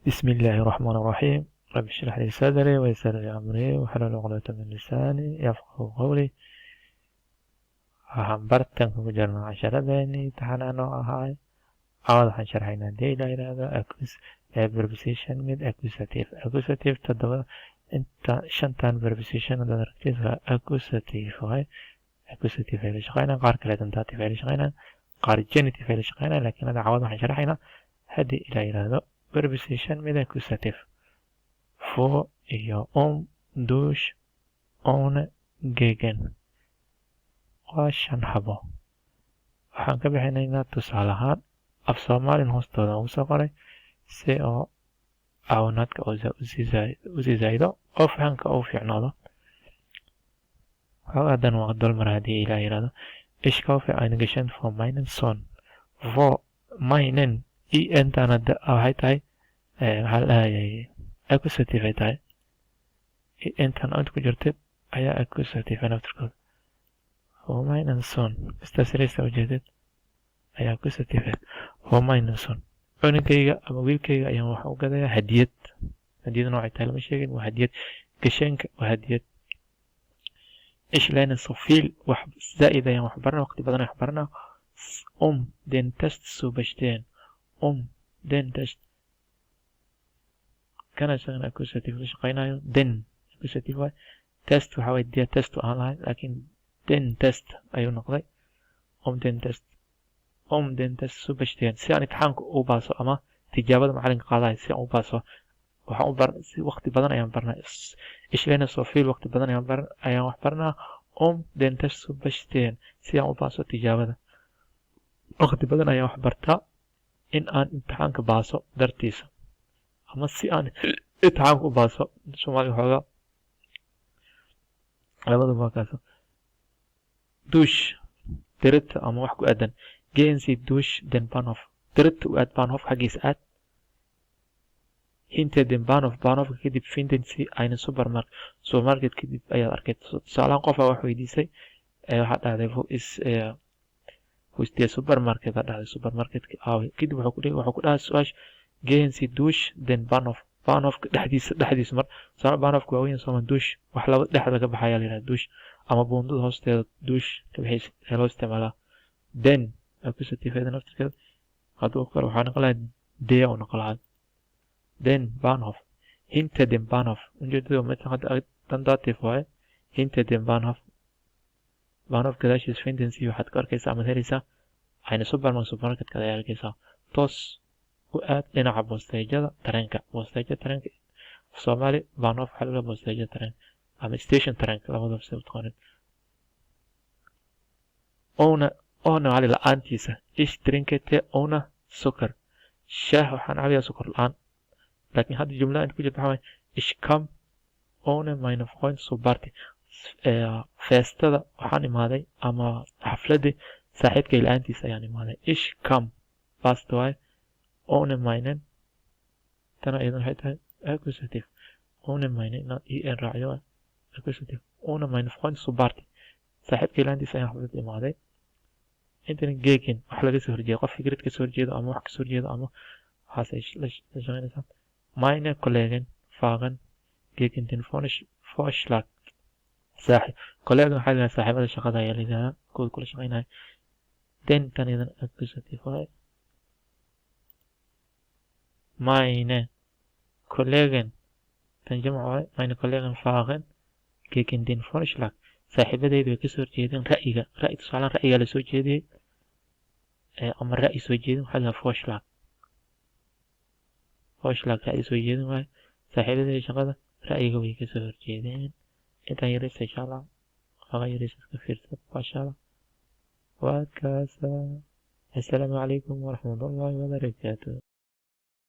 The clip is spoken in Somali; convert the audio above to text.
بسم الله الرحمن الرحيم، رب اشرح لي صدري ويسر لي أمري واحلل عقدة من لساني يفقهوا قولي. Waxaan bartan kugu jirnaa casharadeenii taxanaa noo ahaay. Cawada waxaan sharxaynaa, hadii la yidhaahdo, preposition mid accusative. Accusative toddoba inta shantan preposition hadaad aragtid waa accusative waay. Accusative ay la shaqeynayaan, qaar kale dative ay la shaqeynayaan, qaar genitive ay la shaqeynayaan, laakiin hadda cawada waxaan sharxaynaa, haddii ila yidhaahdo, preposition mid accusative: vor iyo um, durch, ohne, gegen. Waa shan xabo. Waxaan ka bixinaynaa tusaale ahaan, af Soomaalin hoostooda ugu soo qoray si oo caawinaadka usii zaa'ido oo fahamka uu fiicnaado. Hadan waa dolmar, haddii ilaa yidhaahdo. Ich kaufe ein Geschenk für meinen Sohn. Vor meinen, en tan waxay tahay, maxaa la dhahayay, accusative ay tahay. Intan inta ku jirtid ayaa accusative naftirkooda. Für meinen Sohn, istaas yareysta ujeedid ayaa accusative. Für meinen Sohn, cunugayga ama wiilkayga ayaan waxa u gadayaa hadiyad. Hadiyad noocay tahay lama sheegin, waa hadiyad. Geschenk waa hadiyad. Ich lerne so viel, wax zaa'id ayaan wax baranaa, waqti badan ayaan wax baranaa. Den Test zu bestehen. Den Test kana isagana accusative la shaqeynayo. Den accusative waay. Test waxa waye der Test ahaan lahay, laakiin den Test ayuu noqday. Den Test, den Test zu bestehen, si aan imtixaanka u baaso ama tijaabada macalinka qaadayo si aan u baaso, waxaan u bar si waqti badan ayaan barnaa. Ich lerne so viel, waqti badan ayaan bar ayaan wax barnaa. Den Test zu bestehen, si aan u baaso tijaabada, waqti badan ayaan wax bartaa in aan imtixaanka baaso dartiisa ama si aan imtixaanka u baaso. Soomaaliga xoogaa labadaba waa kaas. Durch, dirita ama wax ku aadan. Gehen Sie durch den Bahnhof, dirita u aad Bahnhof xaggiisa aad. Hinter dem Bahnhof, Bahnhofka kadib, finden Sie einen Supermarkt, supermarket kadib ayaad arkay. Tusaalahan, qofaa wax weydiisay, waxaad dhahday "Wo ist der Supermarket?" aad dhahday, supermarketka aaway? Kadib wuxuu ku dhahay su-aasha: Gehen Sie durch den Bahnhof, Bahnhofka dhexdiisa mar. Tusaale, Bahnhofka waa weyn sooma? Durch, wax laba dhexda ka baxaya la yidhaha durch, ama buundada hoosteeda durch ka bixaysa ee loo isticmaalaa. Den accusative naftirkeeda hadduu kale waxaa noqon lahaa der u noqon lahaa. Den Bahnhof, hinter dem Bahnhof, ujeedada mid hadda dan dative waaye. Hinter dem Bahnhof, Bahnhof gadaashiisa, finden Sie, waxaad ku arkaysaa amaad helaysaa, eine Supermarkt, supermarketka ayaa arkaysaa. Toos u aad dhinaca boosteejada tareenka. Boosteejada tareenka Soomaali Bahnhof waxaa laga boosteejada tareenka ama station tareenka, labadaba si u taqaanin. Ohne, ohne waxaa la-aantiisa. Ich trinke Tee ohne Zucker, shaah waxaan cabayaa sokor la-aan. Laakiin hadda jumlada inta ku jirta waxaa waye: Ich kam ohne meine Freund zur Party, feestada waxaan imaaday ama xafladii saaxiibkay la-aantiisa ayaan imaaday. Ich kam past waaye. Ohne meinen, tana iyadan waxay tahay accusative. Ohne meinen inaad en raaciyo, accusative. Ohne meine Freund zur Party, saaxiibkay la-aantiisa ayaan xafladda imaaday. Intana gegen, wax laga soo horjeedo, qof fikrad kasoo horjeedo ama wax kasoo horjeedo ama waxaas ay la shaqeynaysaa. Meine Kollegen fahren gegen den Vorschlag. Saaxib Kollegen waxaa la yidhahdaa saaxiibada shaqada ayaa la yidhahdaa, kuwa kula shaqeynaya. Den tan iyadan accusative waaye. Meine Kollegen, tan jamac waaye. Meine Kollegen fahren gegen den Vorschlag, saaxiibadeyda way kasoo horjeedeen ra'yiga. Ra'yi, tusaalaan, ra'yigaa lasoo jeediyey ama ra'yi soo jeedin waxaa la Vorschlag. Vorschlag ra'yi soo jeedin waaye. Saaxiibadeyda shaqada ra'yiga way kasoo horjeedeen. Intaan yaraysa, insha Allah, xoogaa yaraysa iska fiirsa. Masha Allah, waa kaasa. Assalaamu calaykum waraxmatullaahi wabarakaatu.